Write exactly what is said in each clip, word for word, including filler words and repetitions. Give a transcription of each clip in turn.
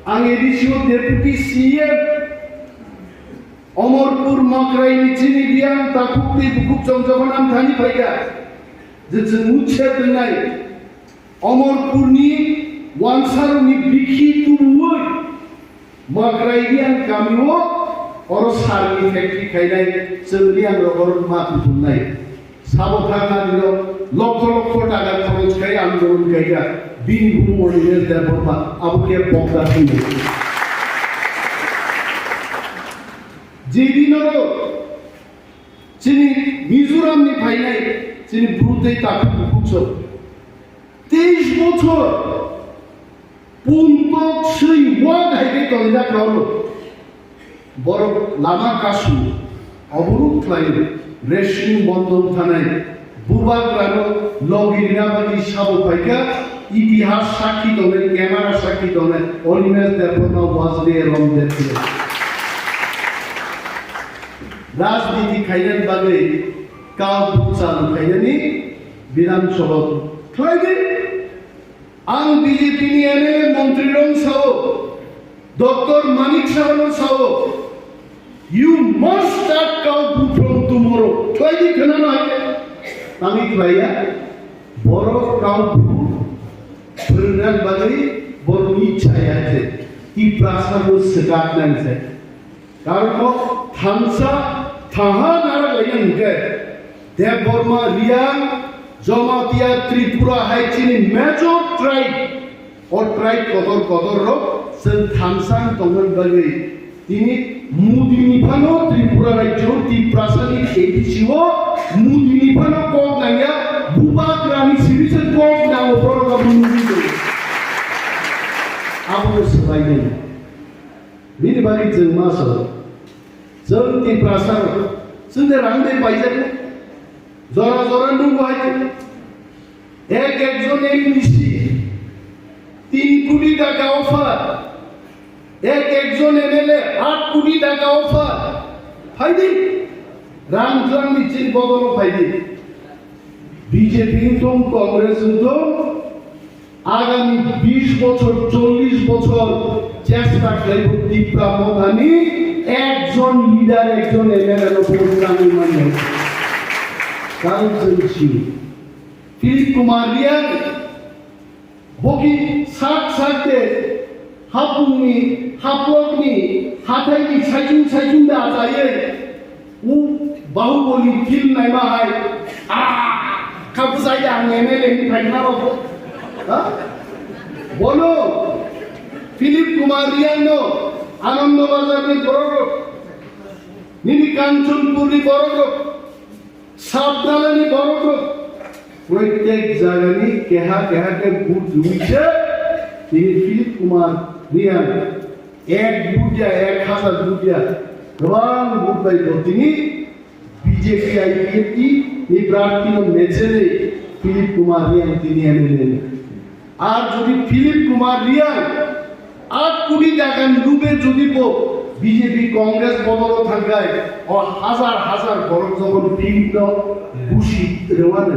Ang A D C o Deputy C M, Omorpur Makraini chini biyang takhuk tei bukhuk chong jokhon ang thani phaikha, je chwng mutsa twngnai Omorpurni wansarokni bikhi tubuwi Makraini ang kamio oro sarni factory khainai chwngni ang rogor ma tutungnai. Sabo thangna dino lokho lokho taka khoroch khai andolon khaikha bini bumung Animesh Debbarma abo khe pokda thwngwi. Jedino chini Mizoramni phainai chini bwrwi tei takhuk bukhuk chwng teis bochor puntok swi wak hai khe tongjak rok. Borok lama kasu oborok khlai wrestling bondon thanai bubagrano logi rina bagwi sabo phaikha itihas sakhi tongnai, camera sakhi tongnai Animesh Debbarma was there on that day. Rajniti khainani bagwi kal buchal khainani Bidhan Sabha khlai di. Ang B J P ni M L A montri rok sao, Doctor Manik Saha no sao, you must start Kaubru from tomorrow. Khlai di khna no hai. Tangwi khlai ya. Borok Kaubru phwrwngna bagwi borok ni chaya khe. Tiprasa no swkak nang se. Karon thansa thaha nara laina hwnkhe Debbarma Reang Jamatia Tripura hai chini major tribe, o tribe kotor kotor rok chwng thansa wng tongmani bagwi tini Modi ni phano Tripura rajyo Tiprasa ni A D C o Modi ni phano kok nangya, bubagra ni simi se kok nango borok abo nugwi tongo. Abo no swbai nai. Bini bagwi chwng ma sao. Chwng Tiprasa rok. Chwng de rang de paijak. Jora jora nung bai. Ek ek jon M D C. Tin koti taka offer. Ek ek jon M L A. Aat koti taka offer. Phaidi. Rang jang ni chin bodol phaidi. B J P ni tong, Congress ni tong. Agami bish bochor, chollish bochor chesta khlaibo Tipra Mothani ekjon leader, ekjon M L A no vote nangwi manya. Karon chwng sini. Philip Kumar Reang, boki sak sak de, hapungni, haplokni, hathaini saichung saichung da achaiwi, U Bahubali film naima hai, ah, kha bwsai da ang M L A ni phaikha bo. Ha? Bono Philip Kumar Reang no Anando Bazar ni borok rok, nini Kanchanpur ni borok rok, Sabdala ni borok rok, protek jaga ni keha keha ke vote rwi se, tini Philip Kumar Reang Ek budia, ek hazar budia, kwbang bud bai bo tini B J P I P F T ni prarthi no mechele Philip Kumar Reang tini M L A ni. Ar jodi Philip Kumar Reang aat koti taka nube jodi bo B J P Congress bodolo thangkai, o hazar hazar borok jokon Philip no busi rewani.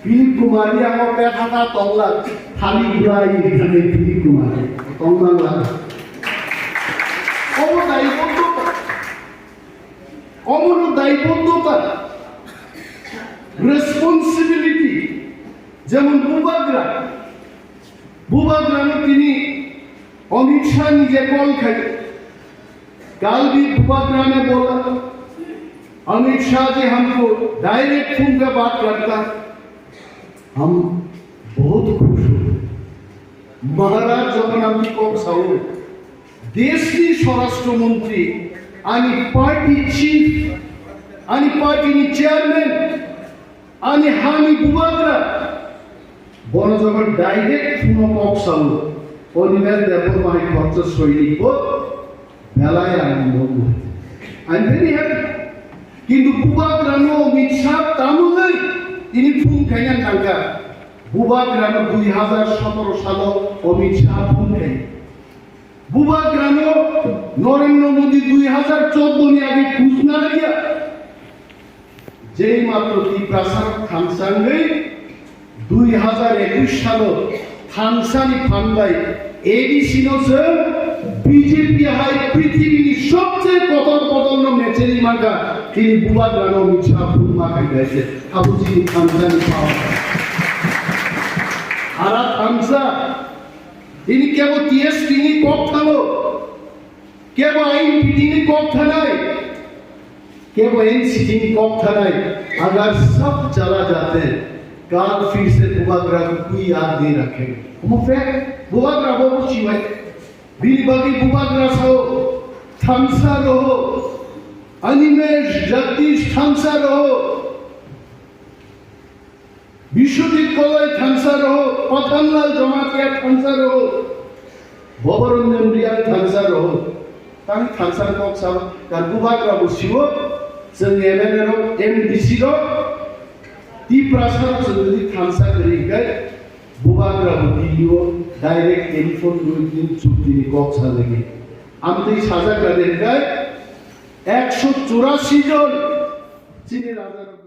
Philip Kumar ni amo petha ta tongla, thali bwlai hinwi Philip Kumar tongmangla. Omo daiboddo ta. Omo no daiboddo ta. Responsibility. Jemon bubagra. Bubagra no tini Amit Shah ni je call khai. Kal bhi bubagra ne bola, Amit Shah ji humko direct phone pe baat karta, hum bahut khush hue. Maharaj jokhon amni kok sao, desh ni swarashtra mantri, ani party chief, ani party ni chairman, ani hani bubagra, bono jokhon direct phone o kok sao, Animesh Debbarma hai khoroksa soinik bo belai ang nukgo. I'm very happy. Kintu bubagra no Amit Shah tamungwi tini phone khaina thangkha. Bubagra no dui hazar sotoro salo Amit Shah phone khai. Bubagrano Narendra Modi dui hazar chordo ni age khujna laiya. Jei matro Tiprasa thansa wngwi dui hazar ekush salo thansa ni phan bai A D C no se B J P hai prithibini sobse kotor kotor no mecheli mangka, tini bubagra no mitsa phuru ma khai dai se, abo chini thansa ni power. Ara thansa, tini kebo T S T ni kok thalo, kebo I N P T ni kok thanai, kebo N C T ni kok thanai, agar sab chala jate, kal phir se bubagra ko koi yaad nahi rakhe. Omo fact, bubagra bo bo chibai. Bini bagwi bubagra sao, thansa roho, Animesh Jagdish thansa roho, Biswajit Koloi thansa roho, Pathanlal Jamatia thansa roho, Bhabaranjan Reang thansa roho. Tang thansa kok sao, kar bubagra bo siwo, chwng M L A rok, M D C rok, Tiprasa rok chwng jodi thansa kwrwi khe, bubagra bo D E O direct telephone rwi din chukti ni kok salai khe. Amtwi sajak kha de khe, ekso churasi jon chini raja rok.